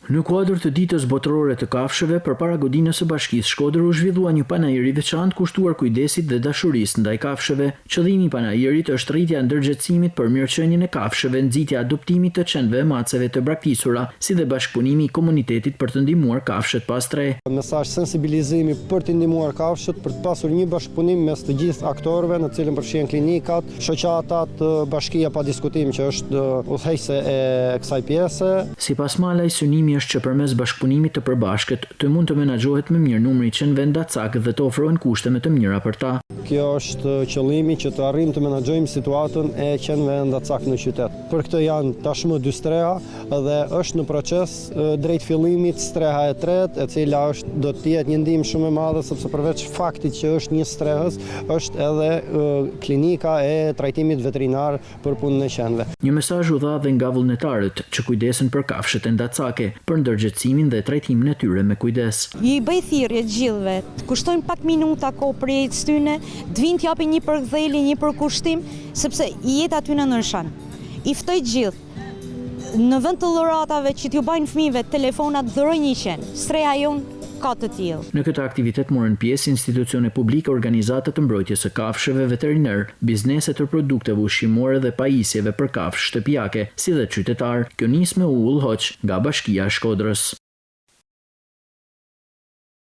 Në kuadër të Ditës Botërore të Kafshëve, përpara godinës së Bashkisë Shkodër u zhvillua një panair i veçantë kushtuar kujdesit dhe dashurisë ndaj kafshëve. Qëllimi i panairit është rritja e ndërgjegjësimit për mirëqenien e kafshëve, nxitja e adoptimit të qenve e maceve të braktisura, si dhe bashkëpunimi i komunitetit për të ndihmuar kafshët pa strehë. Mesazh sensibilizimi për t'i ndihmuar kafshët, për të pasur një bashkëpunim mes të gjithë aktorëve, në të cilën përfshihen klinikat, Shoqatat, bashkia pa diskutim që është udhëheqëse e kësaj pjese. Sipas Malaj, synimi është që përmes bashkëpunimit të përbashkët, të mund të menaxhohet më mirë numri i qenve endacak dhe të ofrohen kushte më të mira për ta. Kjo është qëllimi që të arrijmë të menaxhojmë situatën e qenve endacak në qytet. Për këtë janë tashmë dy streha dhe është në proces drejt fillimit streha e tretë, e cila është do të jetë një ndihmë shumë e madhe sepse përveç faktit që është një strehëz, është edhe klinika e trajtimit veterinar për punën e qenve. Një mesazh u dha dhe nga vullnetarët që kujdesen për kafshët endacake, për ndërgjegjësimin dhe trajtimin e tyre me kujdes. I bëj thirrje të gjithëve, të kushtojnë pak minuta kohë prej jetës tyne, të vijnë të japin një përkëdhelje, një përkushtim, sepse jeta e tyne ndryshon. I ftoj të gjithë, në vend të dhuratave që t'ju bajnë fëmijëve telefonat, dhurojnë një qen. Streha jonë ka të tillë. Në këtë aktivitet morën pjesë institucione publike, organizata të mbrojtjes së kafshëve, veterinerë, biznese të produkteve ushqimore dhe pajisjeve për kafshë shtëpiake, si dhe qytetarë. Kjo nismë u udhëhoq nga Bashkia e Shkodrës.